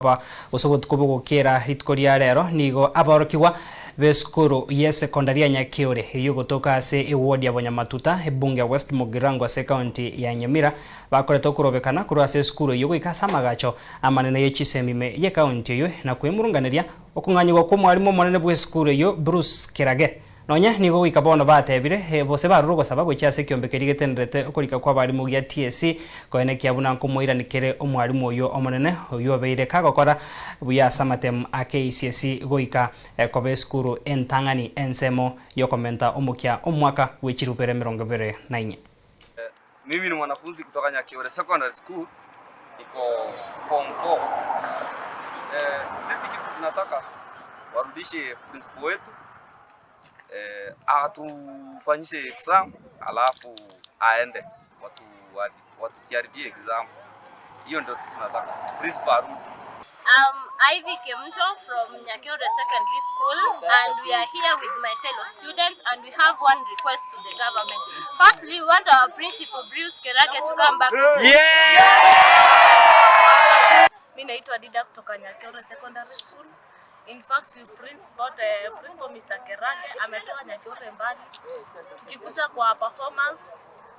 Koba gose obotuko bogokera rituko ria rero nigo aborokigwa b'esukuru y'esekondari ya Nyakiore eyio egotoka ase eward ya Bonyamatuta ebunge ya West Mugirango ase ekaunti ya Nyamira bakorete okorobekana korwa ase esukuru eyio goika ase amagacho amanene ye chisemi ime y'ekaunti eyio na kwemurunganeria okong'anyigwa kw'omwarimu omonene bw'esukuru eyio Bruce Kerage Nonya nigo goika bono batebire, bose barure ogosaba gochia ase ekiombe keria getenerete okorika kw'abarimu gia TSC, koenekia buna nkomoirani kere omwarimu oyio omonene, oyio obeire kagokora buya ase amatemu a KCSE goika koba esukuru entang'ani ensemo y'okomenta omokia omwaka bwe chirubere 24. Mimi ni mwanafunzi kutoka Nyakiore Secondary School, niko form 4. Eh, sisi kitu tunataka warudishe principal wetu eh, atufanyishe exam alafu aende watu watusiharibie exam. Hiyo ndio tunataka principal arudi. I'm Ivy Kemto from Nyakiore Secondary School and we are here with my fellow students and we have one request to the government. Firstly, we want our principal Bruce Kerage to come back to school. Mi naitwa Dida kutoka Nyakiore Secondary School. In fact, principal, eh, principal Mr. Kerage ametoa Nyakiore mbali. Tukikuja kwa performance,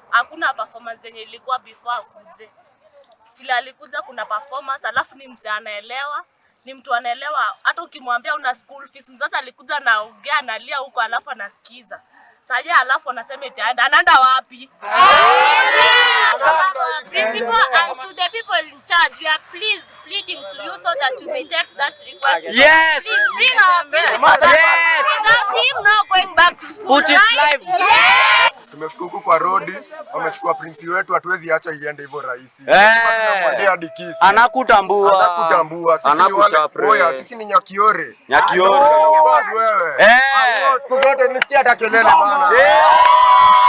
hakuna performance yenye ilikuwa before akuje. Vile alikuja kuna performance, alafu ni mzee anaelewa, ni mtu anaelewa. Hata ukimwambia una school fees, mzazi alikuja anaongea analia huko, alafu anasikiza. Sasa alafu anasema itaenda, anaenda wapi? Principal and to the people in charge, we are please pleading to you so that you may take that request. Yes. Please bring our principal back. Yes. Without him not going back to school. Put it right? live. Yes. Tumefika huku kwa rodi, wamechukua prinsi wetu, hatuwezi acha iende hivyo rahisi. Eh. Lazima tunamwendea hadi Kisii. Anakutambua. Anakutambua. Sisi ni wale Anakushapre. oya, sisi ni Nyakiore. Nyakiore. Bado wewe. Eh. Siku zote nisikia hata kelele bana. Eh.